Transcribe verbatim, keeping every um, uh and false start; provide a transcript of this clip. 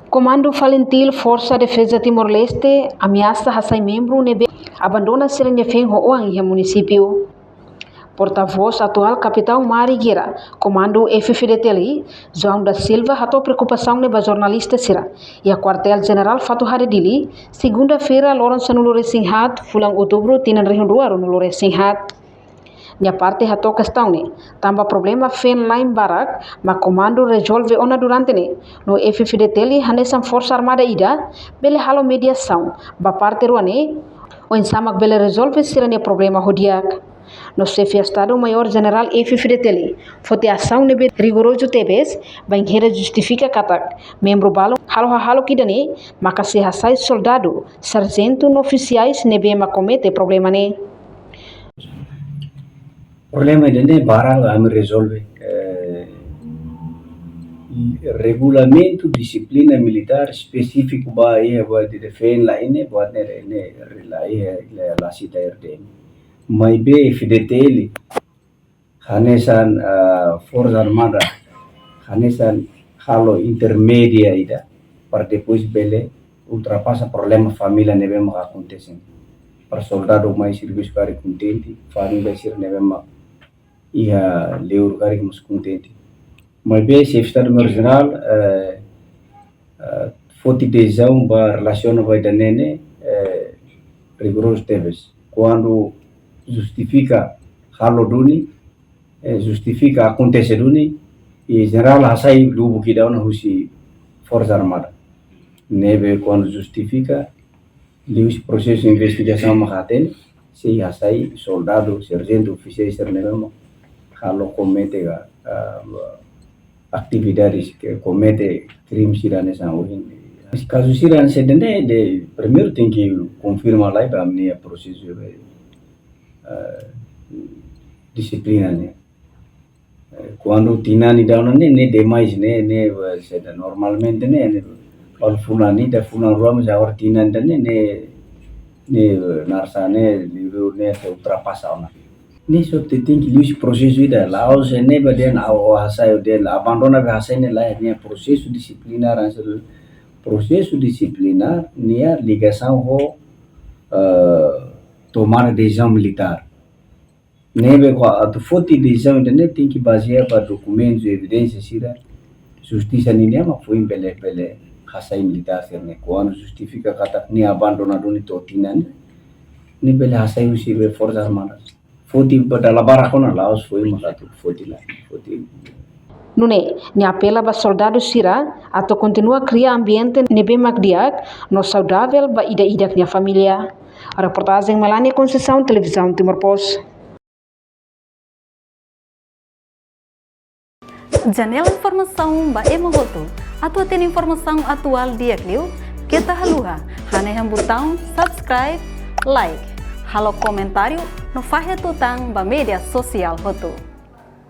Komandu Falintil Forsa Defeza Timor-Leste ameasa hasai membru ne'ebé abandona sira-nia feen ho oan iha munisípiu. Portavós atuál Kapitaun Mari Guerra, Komandu F-FDTL, João da Silva, hato'o preokupasaun ne'e ba jornalista sira iha Kuartél Jenerál Fatuhade, Dili, segunda-feira, loron sanulu-resin-haat, fulan Outubru, tinan rihun rua ruanulu-resin-haat. Nia parte hato'o kestaun ne'e tanba problema feen la'en barak mak komandu rezolve ona durante ne'e, no F-FDTL hanesan forsa armada ida bele halo mediasaun ba parte rua ne'e, oinsá mak bele rezolve sira-nia problema ho di'ak. No Xefe Estadu Maiór Jenerál F-FDTL foti asaun ne'ebé rigorozu tebes, bainhira justifika katak membru balun halo hahalok ida-ne'e maka sei hasai soldadu, sarjentu no ofisiais ne'ebé mak komete problema ne'e. Problema ida-ne'e barak ami rezolve. Eh, regulamentu dixiplina militár espesífiku ba iha buat ida feen la'en ne'e, buat ne'e, ne'e, la iha, la, la sita R D M. Maibé F-FDTL hanesan, ah, Forsa Armada, hanesan halo intermédia ida, para depois bele ultrapasa problema família ne'ebé mak akontese. Para soldadu mai servisu karik kontente, família sira ne'ebé mak iha liur karik mós kontente. Maibé Xefe Estadu Maiór Jenerál, eh, eh, foti desizaun ba relasiona ba ida-ne'e ne'e, eh, rigorozu tebes. Kuandu justifika halo duni, eh, justifika akontese duni, i jenerál hasai lubuk ida ona husi Forsa Armada. Ne'ebé kuandu justifika, liuhusi prosesu investigasaun mak hatene, sei hasai soldadu, sarjentu, ofisiais sira ne'ebé mak halo komete ka, ah, atividades ke komete krime sira hanesan ohin. Kazu sira hanesan ida-ne'e, de, primeiru tenke konfirma lai ba ami-nia prosesu, eh, dixiplina ne'e. Eh, kuandu tinan ida ona ne'e, ne'e demais, ne'e, ne'e, eh, seda normalmente ne'e, ne'e, kuandu fulan ida, fulan rua, mas agora tinan ida ne'e, ne'e, ne'e, eh, narsa ne'e, livru ne'e, até ultrapasa ona. Ne'e só te-, tenke liuhusi prosesu ida, la'ós ne'ebé dehan, ah, o hasai, o dehan, abandona be hasai ne'e lae, ne'e prosesu dixiplinár, hanesan prosesu dixiplinár, nia ligasaun ho, eh, tomada desizaun militár. Ne'ebé kuandu atu foti desizaun ida-ne'e tenke bazeia ba dokumentus, evidénsia sira, justisa ninia mak foin bele, bele hasai militár sira-ne'e. Kuandu justifika katak nia abandona duni to'o tinan ne'e, ne'e bele hasai husi be Forsa Armada. Foti ba dala barak ona, la'ós foin mak atu foti lae, foti. Nune'e, nia apela ba soldadu sira atu kontinua kria ambiente ne'ebé mak di'ak no saudavel ba ida-idak nia família. Reportajen Melania Conceição, Televizaun Timor Post. Janela informasaun ba ema hotu. Atu hatene informasaun atuál di'ak liu, keta haluha hanehan butaun subscribe, like, halo komentáriu no fahe tutan ba média sosiál hotu.